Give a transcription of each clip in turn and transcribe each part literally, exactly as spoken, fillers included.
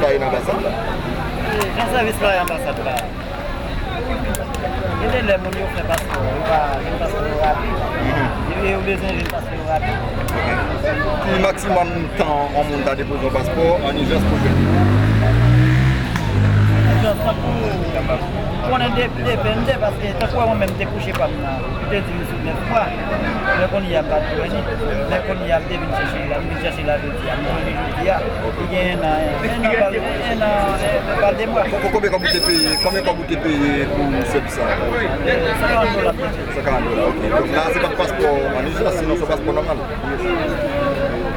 Sa e nan anbasad la. Jan sèvis la e anbasad la. Gen de lè moun yo fè paspò, yo pa jwenn paspò yo rapid. Mhm. E yo bezwen jwenn paspò yo rapid. Ok. Ki maksimòm tan yon moun ta depoze yon paspò an ijans pou jwenn li? Ijans, tankou, konnen de, depann de, paske tankou mwen menm, m te kouche pa m nan, yo te di m sou nèf mwa. Men kounye a m pa t jwenn li. Men kounye a m te vin chèche l la, m vin chèche l la jodi a, m jwenn li jodi a. Li gen en an, en an, en an, en an, pa de mwa. Ko-, ko-, konbyen kòb ou te peye, konbyen kòb ou te peye pou sèvis sa? Eh, san karant dola. San karant dola, ok. Donk la, se pa t paspò an ijans, sinon se yon paspò nòmal.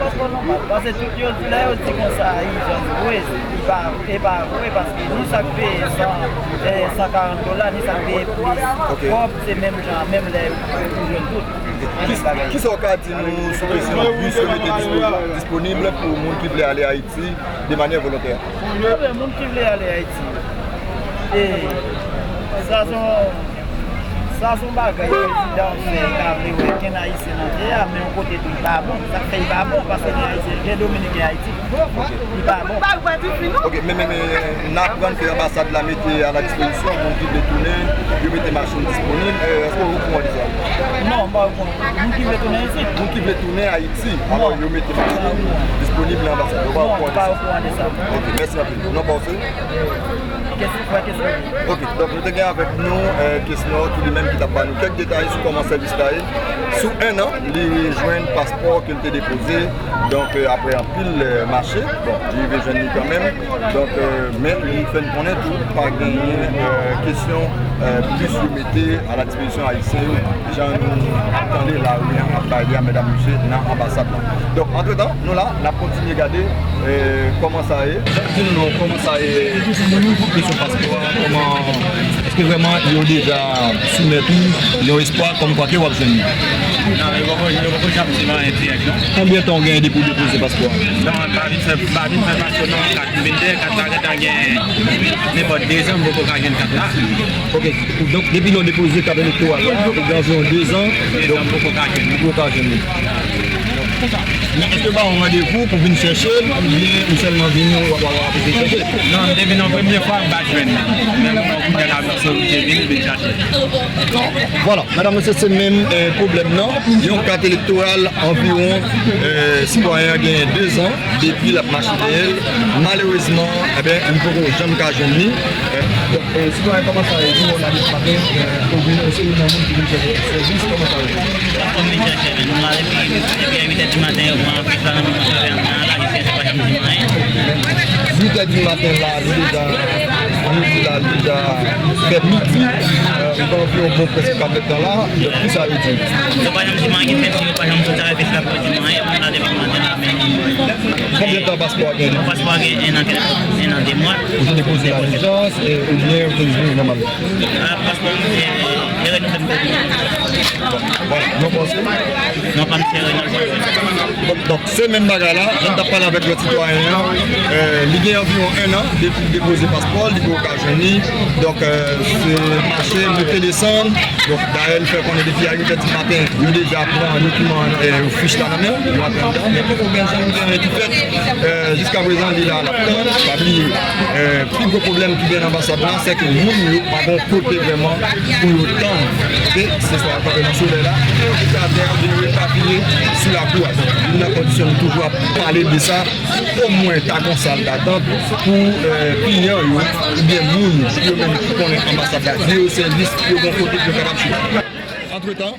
Paspò nòmal. Paske tout yo, lè yo di konsa, ijans vre, li pa, e pa vre, paske ni sa k peye san, eh, san karant dola, ni sa k peye plis kòb, se menm jan, menm lè pou jwenn tout. Ki, kisa w ka di nou sou kesyon bis yo mete dispo-, disponib pou moun ki vle ale Ayiti de manyè volontè? Ebyen, moun ki vle ale Ayiti, e sa se yon, sa se yon bagay prezidan fè, li pa vle wè kenn Ayisyen nan tè a, men yon kote tou, li pa bon. Sa k fè li pa bon, paske gen Ayisyen, gen Dominiken Ayiti. Li pa bon. Ok, men, men, men, n aprann ke anbasad la mete a la dispozisyon moun ki vle tounen, yo mete machin disponib. Eh, èske w okouran de sa? Non, m pa okouran. Moun ki vle tounen isit? Moun ki vle tounen Ayiti, alò yo mete machin disponib nan anbasad. Ou pa okouran de sa? Non, m pa okouran de sa. Ok, mèsi anpil. Non pa w se? Kes-, wè, kesyon. Ok, donk nou te gen avèk nou, eh, Kesnor ki li menm ki t ap ba nou kèk detay sou kòman sèvis la ye. Sou en an, li jwenn paspò ke l te depoze. Donk, eh, apre anpil, eh, mache, bon, li rive jwenn li kanmenm. Donk, eh, men li fè n konnen tou, pa genyen, eh, kesyon, eh, bis yo mete a la dispozisyon ayisyen yo, jan nou ap tande lari an ap bare a, medam, mesye, nan anbasad la. Donk, antretan, nou la, n ap kontinye gade, eh, kòman sa ye. Di nou non, kòman sa ye, kesyon paspò a, kòman, èske vrèman yo deja soumèt ou yon espwa kòmkwa ke w ap jwenn li? Non, yo poko, yo poko janm di m anyen dirèk, non. Konbyen tan w genyen depi w depoze paspò a? Non, m pa vin fè, m pa vin fè paspò non, kat m vin dèyè, kat la gentan gen nenpòt dezan, m poko ka jwenn kat la. Ok, donk depi lè w depoze kat elektoral la, ou gen anviwon dezan, donk ou poko ka jwenn li. Ou poko ka jwenn li. Men èske yo ba w yon randevou pou vin chèche l, oubyen ou sèlman vini, w ap, w ap, w ap vin chèche l? Non, m te vin yon premye fwa, m pa t jwenn li. Men kounye a la, m oblije vin, vin chache l. Vwala, medam, mesye, se menm, eh, pwoblèm nan. Yon kat elektoral, anviwon, eh, sitwayen an genyen dezan depi l ap mache dèyè l. Malerezman, enben, li poko janm ka jwenn li. Eh, donk, eh, sitwayen, kòman sa ye? Di mwen la depi maten, eh, ou vin, ou se youn nan moun ki vin chèche sèvis, kòman sa ye? Kòm vin chèche, men nou la depi, depi uit è di maten, yo pran afich la nan men mwen, chèche nan la, jis se pa janm di m anyen. Uit è di maten la, nou deja, nou di la, nou deja fè midi, eh, nou anviwon bon prèske kat èdtan la, donk, kisa yo di? Yo pa janm di m anyen, menm si yo pa janm soti avèk afich la pou yo di m anyen, mwen la depi maten la, men. Konbyen tan paspò a gen depi? Paspò a gen en an, en an, de mwa. Ou te depoze l a lijans, eh, oubyen ou te vini nòmalman? Ah, paspò m, eh, erè nou fè m pèdi. Bon, non, bon, se... Non, pa m, se erè nou fè m pèdi. Donk, se menm bagay la, jan n t ap pale avèk lòt sitwayen an, eh, li gen anviwon en an depi l depoze paspò l, li poko ka jwenn li. Donk, eh, se mache, monte, desann. Donk, dayè, li fè konnen depi a uit è di maten, yo deja pran dokiman, eh, fich la nan men l, yo antre anndan, men poko gen janm gen anyen ki fèt. Eh, jiska prezan, li la, l ap tann. Pa bliye, eh, pi gwo pwoblèm ki gen nan anbasad la, se ke moun yo pa gen yon kote vrèman pou yo tann. Se, se swa yo kanpe nan solèy la, yo kite atè, oubyen yo epapiye sou lakou a. Donk, nou nan kondisyon nou toujou ap pale de sa. Omwen ta gon sal datant pou, eh, kliyan yo, oubyen moun yo menm ki konnen anbasad la, di yo sèvis, yo gon kote pou yo kapab chita. Antretan,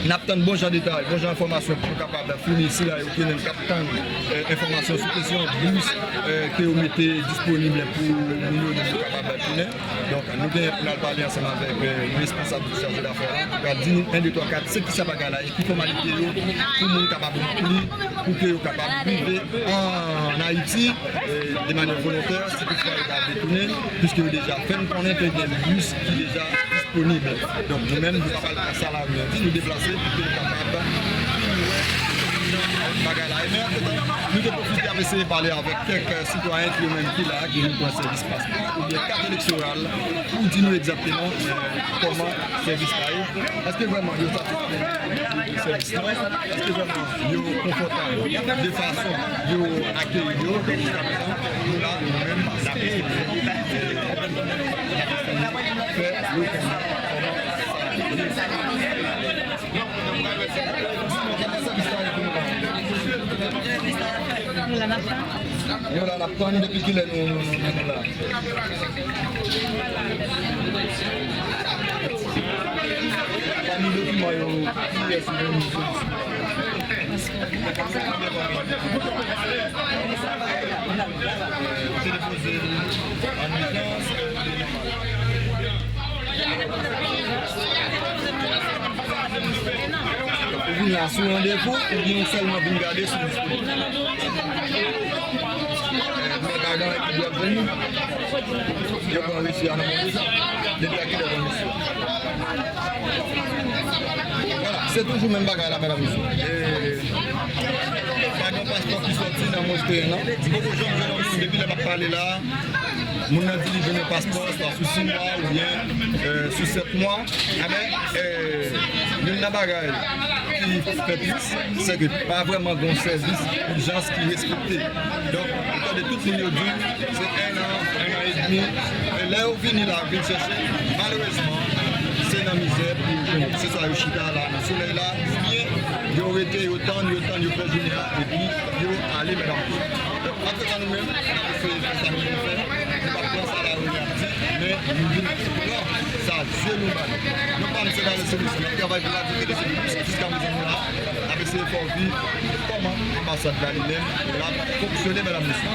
n ap tann bon jan detay, bon jan enfòmasyon pou nou kapab fini sila yo ki menm k ap tann, eh, enfòmasyon sou kesyon bis, eh, ke yo mete disponib pou moun yo, yo kapab tounen. Donk, nou genyen pou n al pale ansanm avèk, eh, yon responsab ki chaje dafè a, ki pral di nou en, de, twa, kat, se kisa bagay la ye, ki fòmalite yo pou moun kapab ranpli, pou ke yo kapab rive an Ayiti, eh, de manyè volontè, si toutfwa yo ta vle tounen, piske yo deja fè n konnen ke gen bis ki deja disponib. Donk, nou menm, nou pa pral pran sa lari an di, nou deplase pou ke nou kapab vin wè bagay la. E men antretan, nou te pwofite Eseye pale avèk kèk sitwayen ki yo menm ki la, ki vin pran sèvis paspò oubyen kat elektoral, pou di nou egzakteman, eh, kòman sèvis la ye. Èske vrèman yo satisfè de sèvis la? Èske vrèman yo konfòtab de fason yo akeyi yo? Jiskaprezan, nou la, nou menm, n ap eseye, eh, fè yo konnen kòman sa ye. Nou la n ap tann. Nou la n ap tann. Depi kilè nou, nou, nou, nou la? Pami dokiman yo, kiyès nou, nou solisite? Te depoze an ijans, eh, Ou vin la sou randevou oubyen ou sèlman vin gade si w disponib? Men pa gen anyen ki dwòl vini. Yo pran resi a nan move jan. Depi a kilè yo pran resi a? Vwala, se toujou menm bagay la, medam, mesye. E, pa gen paspò ki sòti nan moske a, non. M poko janm jwenn yon moun depi lè m ap pale la. Moun nan di li jwenn yon paspò, swa sou sis mwa oubyen, eh, sou sèt mwa. Enben, eh, youn nan bagay ki fè tris, se ke pa vrèman gen yon sèvis ijans ki respekte. Donk, ou tande tout moun yo di, se en an, en an edmi. E lè yo vini la, vin chèche, malerezman, se nan mizè pou yo jwenn. Se swa yo chita la, nan solèy la, oubyen yo rete, yo tann, yo tann, yo fè jounen an, epi yo ale, medam. Donk, antretan nou menm, n ap eseye fè sa nou vle fè. Nou p ap pran sa lari ap di, men nou vin pran sa zye nou ba nou. Nou pa m se Dale Solution, n ap travay pou radyo Tele Solution. Jiskaprezan nou la, n ap eseye fè w viv kòman anbasad la li menm l ap fonksyone, medam, mesye.